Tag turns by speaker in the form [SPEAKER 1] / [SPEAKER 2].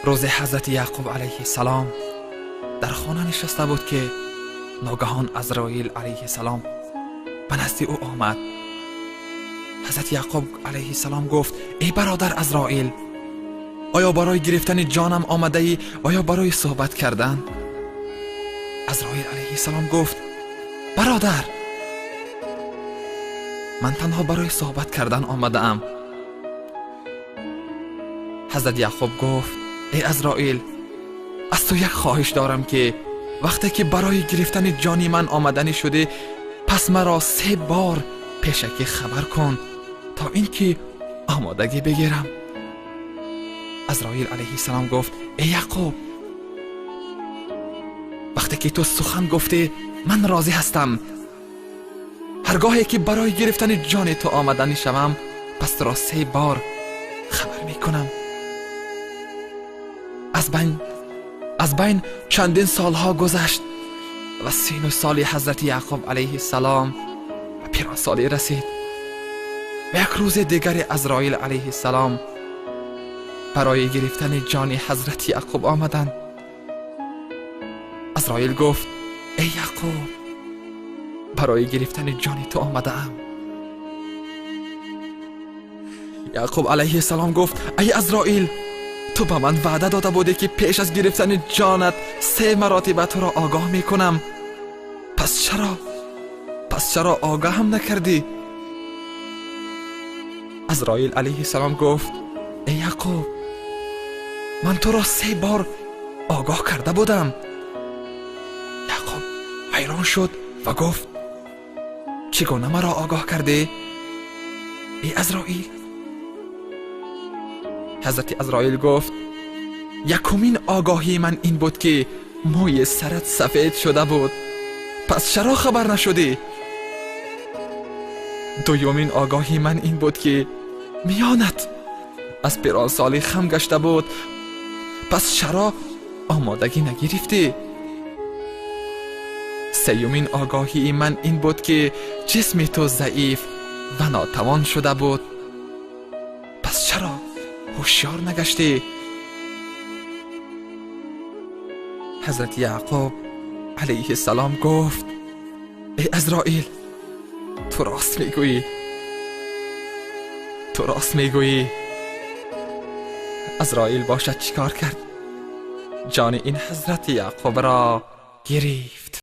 [SPEAKER 1] Рӯзе Ҳазрати Яъқуб алайҳиссалом дар хона нишаста буд, ки ногаҳон Азроил алайҳиссалом ба назди ӯ омад. Ҳазрати Яъқуб алайҳиссалом гуфт: эй бародар Азроил, оё барои гирифтани ҷонам омадаӣ ва ё барои суҳбат кардан? Азроил алайҳиссалом гуфт: бародар, ман танҳо барои суҳбат кардан омадаам. Ҳазрат Яъқуб гуфт: эй Азроил, аз ту як хоҳиш дорам, ки вақте ки барои гирифтани ҷони ман омаданӣ шудӣ, пас маро 3 бор пешакӣ хабар кун, то ин ки омодагӣ бигирам. Азроил алайҳиссалом гуфт: эй Яъқуб, вақте ки ту сухан гуфтӣ, ман розӣ ҳастам. Ҳаргоҳе ки барои гирифтани ҷони ту омаданӣ шавам, пас туро 3 бор хабар мекунам. Аз байн чандин солҳо гузашт ва сину соли Ҳазрати Яъқуб алайҳиссалом ба пиронсолӣ расид. Ва як рӯзи дигаре Азроил алайҳиссалом барои гирифтани ҷони Ҳазрати Яъқуб омаданд. Азроил гуфт: эй Яъқуб, барои гирифтани ҷони ту омадаам. Яъқуб алайҳиссалом гуфт: эй Азроил, ту ба ман ваъда дода будӣ, ки пеш аз гирифтани ҷонат 3 маротиба туро огоҳ мекунам. Пас чаро огаҳам накардӣ? Азроил алайҳиссалом гуфт: эй Яъқуб, ман туро 3 бор огоҳ карда будам. Яъқуб ҳайрон шуд ва гуфт: чӣ гуна маро огоҳ кардӣ, эй Азроил? Ҳазрати Азроил гуфт: якумин огоҳии ман ин буд, ки мӯи сарат сафед шуда буд, пас чаро хабар нашудӣ? Дуюмин огоҳии ман ин буд, ки миёнат аз пиронсолӣ хам гашта буд, пас чаро омодагӣ нагирифтӣ? Сеюмин огоҳии ман ин буд, ки ҷисми ту заиф ва нотавон шуда буд, пас чаро ҳушёр нагаштӣ? Ҳазрати Яъқуб алайҳиссалом гуфт: эй Азроил, ту рост мегӯӣ, ту рост мегӯӣ. Азроил бошад чӣ кор кард? Ҷони ин Ҳазрати Яъқубро гирифт.